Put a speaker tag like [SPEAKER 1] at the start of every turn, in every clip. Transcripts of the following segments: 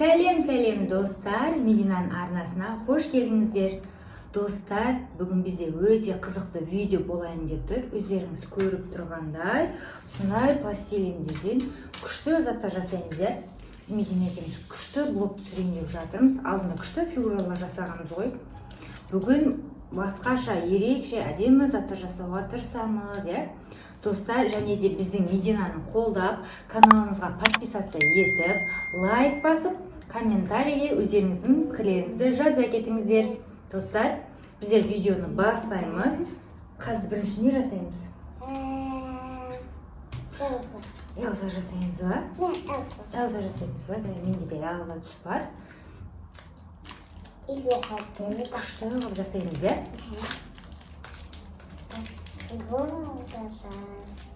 [SPEAKER 1] Сәлем, сәлем, достар! Мединаның арнасына қош келдіңіздер! Достар, бүгін бізде өте қызықты видео болайын деп тұр. Өздеріңіз көріп тұрғандай, сондай пластилиндерден күшті заттар жасаймыз, иә. Біз Медина екеуміз күшті блог түсірейін деп жатырмыз. Алдында күшті фигуралар жасағанбыз ғой. Бүгін басқаша, ерекше, әдемі заттар жасауға тырысамыз, иә. Достар, және де біздің Мединаны қолдап, каналымызға подписаться етіп, лайк басып, комментарийге өздеріңіздің пікірлеріңізді жаза кетіңіздер. Достар, біздер видеоны бастаймыз. Қазір бірінші не жасаймыз?
[SPEAKER 2] Эльза.
[SPEAKER 1] Элза жасаймыз ба?
[SPEAKER 2] Не, Эльза.
[SPEAKER 1] Элза жасаймыз ба? Давай, менде де Элза түс бар.
[SPEAKER 2] Үйге қалды.
[SPEAKER 1] Күшті қылып жасаймыз, иә.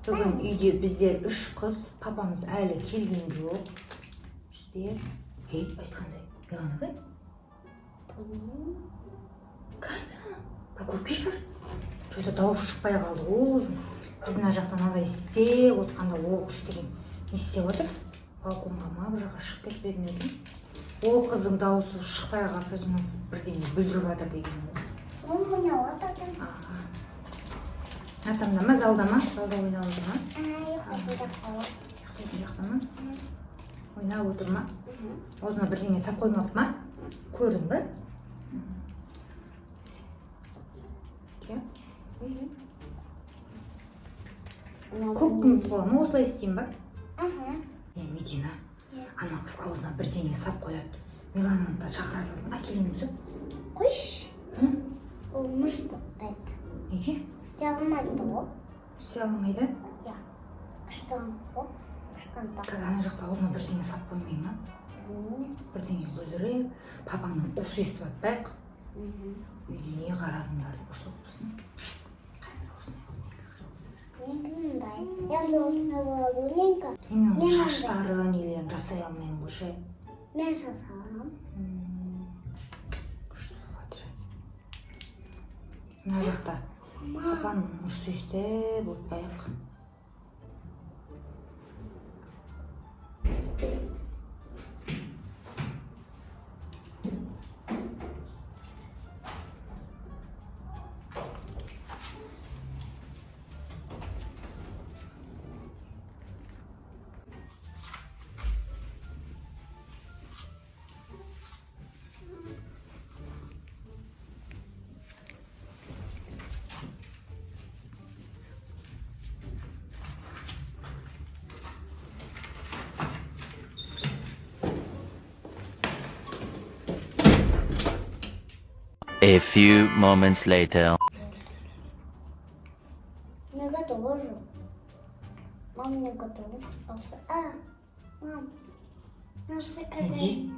[SPEAKER 1] Бүгін үйде біздер үш қыз, папамыз әлі келген жоқ. Біздер, ей, айтқандай, Милана қай? Қай Милана? Бір көріп келші, бар. Че-то дауыс шықпай қалды ғой ол қыздың. Біз мына жақта мынандай істеп отқанда, ол қыз деген не істеп отыр? Балконға ма, бір жаққа шығып кетпеді ме екен? Ол қыздың дауысы шықпай қалса, жаңа бірдеңе бүлдіріп жатыр деген ғой.
[SPEAKER 2] Он ойнап отырды.
[SPEAKER 1] Аха. Атамда ма, залда ма? Залда ойнап отыр ма?
[SPEAKER 2] Ұйықтайтын жақта ғой.
[SPEAKER 1] Ұйықтайтын жақта ма? Ойнап отыр ма? Аузына бірдеңе сап қоймапты ма? Көрдің ба? Иә. Көк күн бола ма, осылай істеймін ба?
[SPEAKER 2] Аха.
[SPEAKER 1] Е, Медина,
[SPEAKER 2] Иә.
[SPEAKER 1] ана қыз аузына бірдеңе сап қояды. Милананы да шақыра салсын, әкелеміз ба?
[SPEAKER 2] Қойшы.
[SPEAKER 1] М?
[SPEAKER 2] Ол мұштықтайды.
[SPEAKER 1] Неге?
[SPEAKER 2] Істей алмайды ғой.
[SPEAKER 1] Істей алмайды?
[SPEAKER 2] Иә. Кішкентай ғой. Кішкентай.
[SPEAKER 1] Қазір ана жақта аузына бірдеңе сап қоймай ма?
[SPEAKER 2] Білмеймін.
[SPEAKER 1] Бірдеңе бүлдіріп, папаңнан ұрыс естіп жатпайық. Үйде не қарадыңдар деп ұрысып отырсын. Қараңыз, осындай менікі, қараңыздар.
[SPEAKER 2] Менікі мындай. Эльза осындай болады. Менікі.
[SPEAKER 1] Мен оның
[SPEAKER 2] Мен
[SPEAKER 1] шаштары, нелерін жасай алмаймын ғой ше.
[SPEAKER 2] Мен жасағанмын.
[SPEAKER 1] Күшті болып жатыр. Мына жақта папаның ұрысы естіп отпайық.
[SPEAKER 3] A few moments later.
[SPEAKER 2] Не готова же. Мам, не готова. А, мам. Наша
[SPEAKER 1] Иди.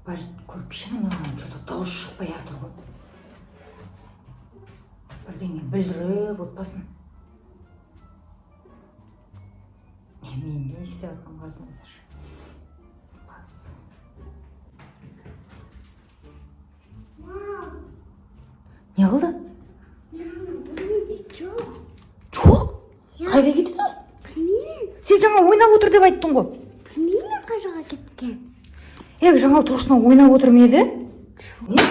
[SPEAKER 1] Бар, көріп келші, ана Милана че-то дауысы шықпай жатыр ғой. Бірдеңе бүлдіріп отпасын. Е, мен не істеп жатқанымды қарасаңыздаршы. Бас.
[SPEAKER 2] Мам,
[SPEAKER 1] Не қылды?
[SPEAKER 2] Милана бөлмеде жоқ.
[SPEAKER 1] Жоқ. Қайда кетті ол?
[SPEAKER 2] Білмеймін.
[SPEAKER 1] Сен жаңа ойнап отыр деп айттың ғой.
[SPEAKER 2] Білмеймін қай жаққа кеткен.
[SPEAKER 1] Е, жаңа тұрғысынан ойнап отыр ма еді? Не?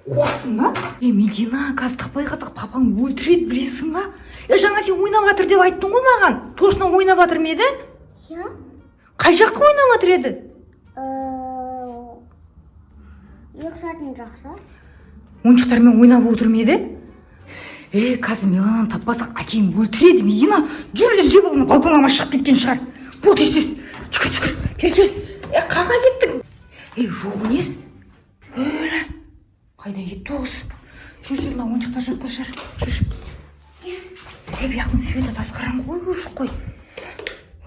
[SPEAKER 1] Қуасың ба? Е, Медина, қазір таппай қалсақ, папаң өлтіреді, білесің ба? Е, жаңа сен ойнап жатыр деп айттың ғой маған. Точно ойнап жатыр ма еді?
[SPEAKER 2] Иә.
[SPEAKER 1] Қай жақта ойнап жатыр еді?
[SPEAKER 2] Ұйықтайтын жақта.
[SPEAKER 1] Ойыншықтармен ойнап отыр ма еді? Е, қазір Милананы таппасақ, әкең өлтіреді, Медина. Жүр, іздеп ал, балконға ма шығып кеткен шығар. Бол, тез, тез. Жүгір, жүгір. Кел, кел. Е, қайда кеттің? Е, жоқ емес. Өлі. Қайда кетті ол қыз? Жүр, жүр, мына ойыншықтар жақта шығар. Жүр. Е, бұл жақтың светі тас қараңғы ғой, өшік қой.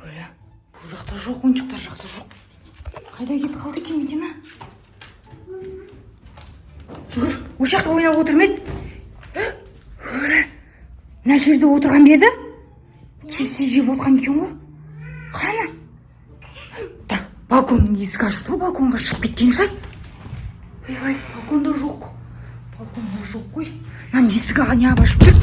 [SPEAKER 1] Өлі, бұл жақта жоқ, ойыншықтар жақта жоқ. Қайда кетіп қалды екен Медина? Жүгір, ол жақта ойнап отыр ма еді? Өлі, мына жерде отырған ба еді? Чипсы жеп отырған екен ғой. Қана? Так, балконның есігі ашық тұр, балконға шығып кеткен шығар. Ойбай, балконда жоқ. Балконда жоқ қой. Мынаның есігі неғып ашып тұр?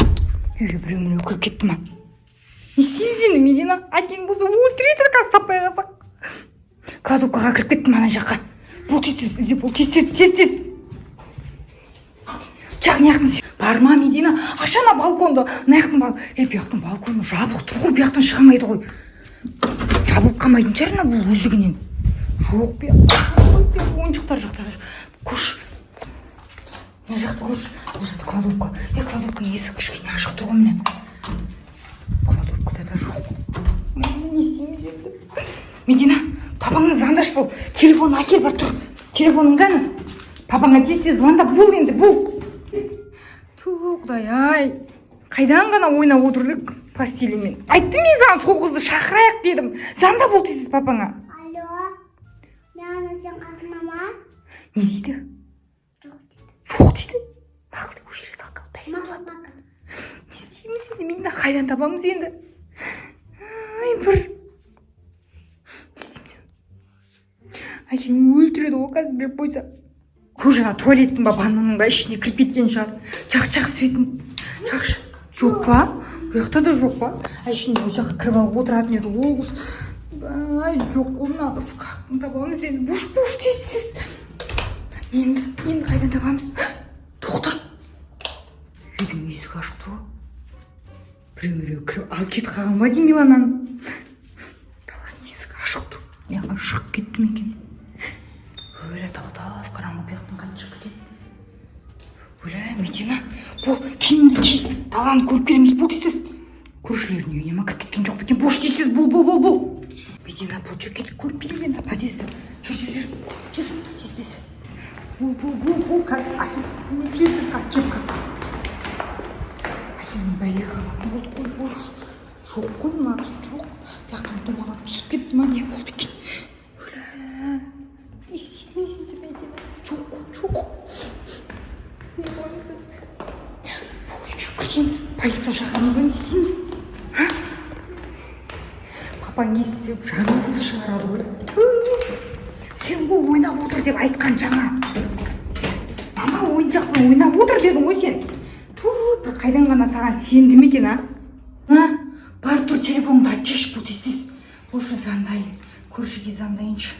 [SPEAKER 1] Үйге біреу міреу кіріп кетті ма? Не істейміз енді, Медина? Әкең болса өлтіреді қазір таппай қалсақ. Кладовкаға кіріп кеттім ана жаққа. Бол, тез, тез ізде, бол, тез, тез, тез, тез. Жақ, мына жақтың бар ма, Медина? Аш ана балконды, мына жақтың бал. Ей, бұл жақтың балконы жабық тұр ғой, бұл жақтан шыға алмайды ғой. Жабылып қалмайтын шығар ана бұл өздігінен. Жоқ, бұл ой, бұл ойыншықтар жақта. Көрші. Мына жақты көрші. Бұл жақта кладовка. Е, кладовканың есігі кішкене ашық тұр ғой, міне. Кладовкада да жоқ. Не істейміз енді? Медина, папаңа звондашы, бол. Телефонын әкел, бар, тұр. Телефоның қане? Папаңа тез тез звондап бол енді, бол. Ту, құдай ай. Қайдан ғана ойнап отырдық пластилинмен. Айттым мен саған, сол қызды шақырайық дедім. Звонда, бол, тез тез папаңа.
[SPEAKER 2] Алло. Миана, сен қасыңда ма?
[SPEAKER 1] Не дейді?
[SPEAKER 2] Жоқ дейді.
[SPEAKER 1] Жоқ дейді. Мақұл, өшіре сал, бәле
[SPEAKER 2] Мақұл,
[SPEAKER 1] болады.
[SPEAKER 2] мақұл.
[SPEAKER 1] Не істейміз енді, Медина, қайдан табамыз енді? Ай, бір. Не істейміз? Әкең өлтіреді ғой қазір біліп қойса. Көр, жаңа туалеттің ба, ваннаның ба ішіне кіріп кеткен шығар. Жақ, жақ, светін. Жақшы. Жоқ па? Бұл жақта да жоқ па? Әшейін ол жаққа кіріп алып отыратын еді ол қыз. Ай, жоқ қой, мына қыз, қаяқтан табамыз енді? Буш, буш, тез, тез. Енді, енді қайдан табамыз? Тоқта. Үйдің есігі ашық тұр ғой. Біреу міреу кіріп алып кетіп қалған ба деймін Милананы. Даланың есігі ашық тұр. Мына жаққа шығып кетті ме екен? Өлә, дала тас қараңғы, бұл жақтан қайтып шығып кетеді. Өлә, Медина, бол, киіміңді ки. Даланы көріп келеміз, бол, тез, тез. Көршілердің үйіне ма кіріп кеткен жоқ па екен? Бош, тез, тез, бол, бол, бол, бол. Медина, бол, жүр, кетіп көріп келейік енді подъезді. Жүр, жүр, жүр, жүр, тез, тез. Бол, бол, бол, бол, қазір әкем өлтіреді, қазір келіп қалса. Әкемнің бәлеге қалатын болды ғой, бош. Жоқ қой мына қыз, жоқ. Бұл жақтан домалап түсіп кетті ма, не болды екен? Өлә, не істейміз енді, Медина? Жоқ қой, жоқ. Не қыламыз енді? Бол, жүр, енді полиция шақырамыз ба, не істейміз? А? Папаң естісе, жанымызды шығарады ғой. Ту, сен ғой ойнап отыр деп айтқан жаңа. Мама, ойыншықпен ойнап отыр дедің ғой сен. Ту, бір қайдан ғана саған сендім екен, а? А, бар, тұр, телефоныңды алып келші, бұл, тез, тез. Больше звондайын. Көршіге звондайыншы.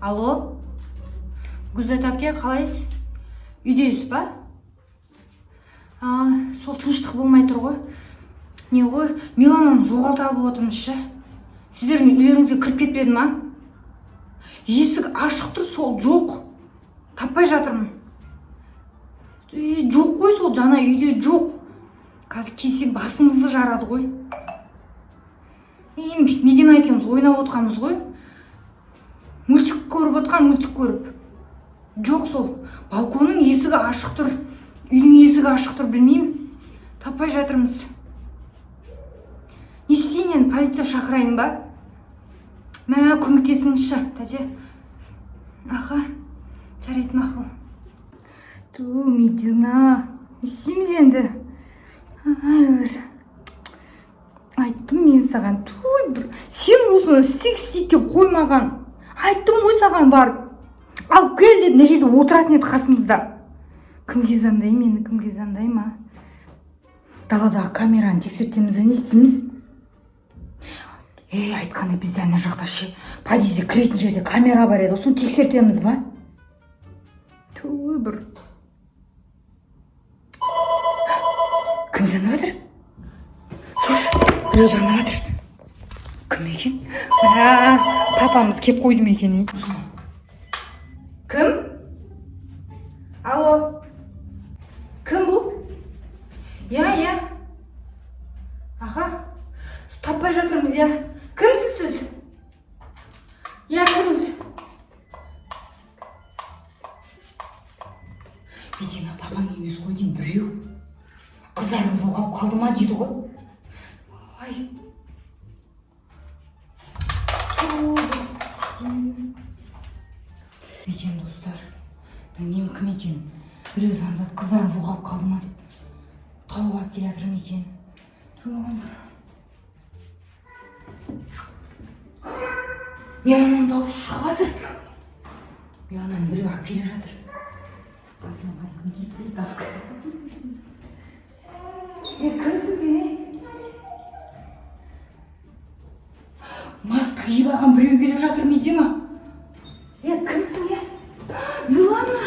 [SPEAKER 1] Алло? Гүлзат әпке, қалайсыз? Үйдесіз ба? А, сол тыныштық болмай тұр ғой. Не ғой, Милананы жоғалта алып отырмыз ше. Сіздердің үйлеріңізге кіріп кетпеді ма? Есік ашық тұр, сол жоқ. Таппай жатырмын. Е, жоқ қой, сол жаңа үйде жоқ. Қазір келсе, басымызды жарады ғой. Е, Медина екеуміз ойнап отқанбыз ғой. Мультик көріп отқан, мультик көріп. Жоқ сол. Балконның есігі ашық тұр. Үйдің есігі ашық тұр, білмеймін. Таппай жатырмыз. Не істейін енді, полиция шақырайын ба? Мә, көмектесіңізші, тәте. Аха, жарайды, мақұл. Ту, Медина, не істейміз енді? Ай, бір. Айттым мен саған, туй, бір. Сен осыны істейік, істейік деп қоймаған. Айттым ғой саған, барып. Алып кел дедім, мына жерде отыратын еді қасымызда. Кімге звондаймын енді, кімге звондаймын, а? Даладағы камераны тексертеміз да, не істейміз? Ей, айтқандай, бізде ана жақта ше, подъезде кіретін жерде камера бар еді, соны тексертеміз ба? Ту, бір. Кім звондап жатыр? Шош, біреу звондап жатыр. Кім екен? Мә, папамыз кеп қойды ма екен, ей? Кім? Алло. Кім бұл? Иә, иә. Аха. Таппай жатырмыз, иә. Кімсіз сіз? Иә, кіріңіз. Медина, папаң емес қой деймін, біреу. Қыздарым жоғалып қалды ма дейді ғой. Ай. Ту, сен. Екен, достар. Білмеймін, кім екенін. Біреу звондады, қыздарым жоғалып қалды ма деп. Тауып алып келе жатыр ма екен? Ту. Милананың дауысы шығып жатыр. Милананы біреу алып келе жатыр. Басына масканы киіп келді. Е, кімсің сен, е? Маска киіп алған біреу келе жатыр, Медина. Е, кімсің, е? Милана!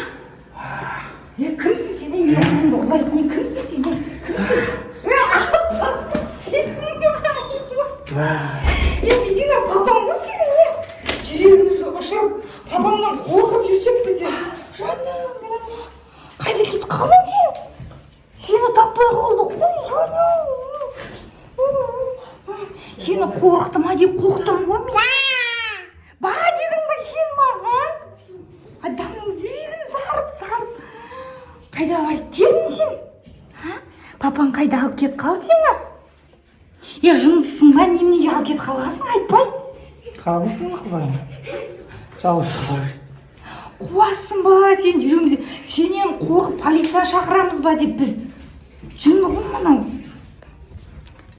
[SPEAKER 1] Е, кімсің сен, е? Менің қызымды ұрлайтын, е, кімсің сен, е? Кімсің? Е, алпасты сен! Е, Медина, папаң ғой сенің, е? Жүрегімізді ұшырып, папаңнан қорқып жүрсек біздер. Жаным, Милана, қайда кетіп қалдың сен? Сені таппай қалдық қой, жаным. Сені қорықты ма деп қорықтым ғой мен. Ба дедің ба сен маған? Адамның жүрегін сарып сарып. Қайда барып келдің сен? А? Папаң қайда алып кетіп қалды сені? Е, жындысың ба, неменеге алып кетіп қалғансың, айтпай?
[SPEAKER 4] Қарамайсың ба қызығына? Жалғыз қызға берді.
[SPEAKER 1] Қуасың ба сен? Жүрегімізде сенен қорқып, полиция шақырамыз ба деп біз. Жынды ғой мынау.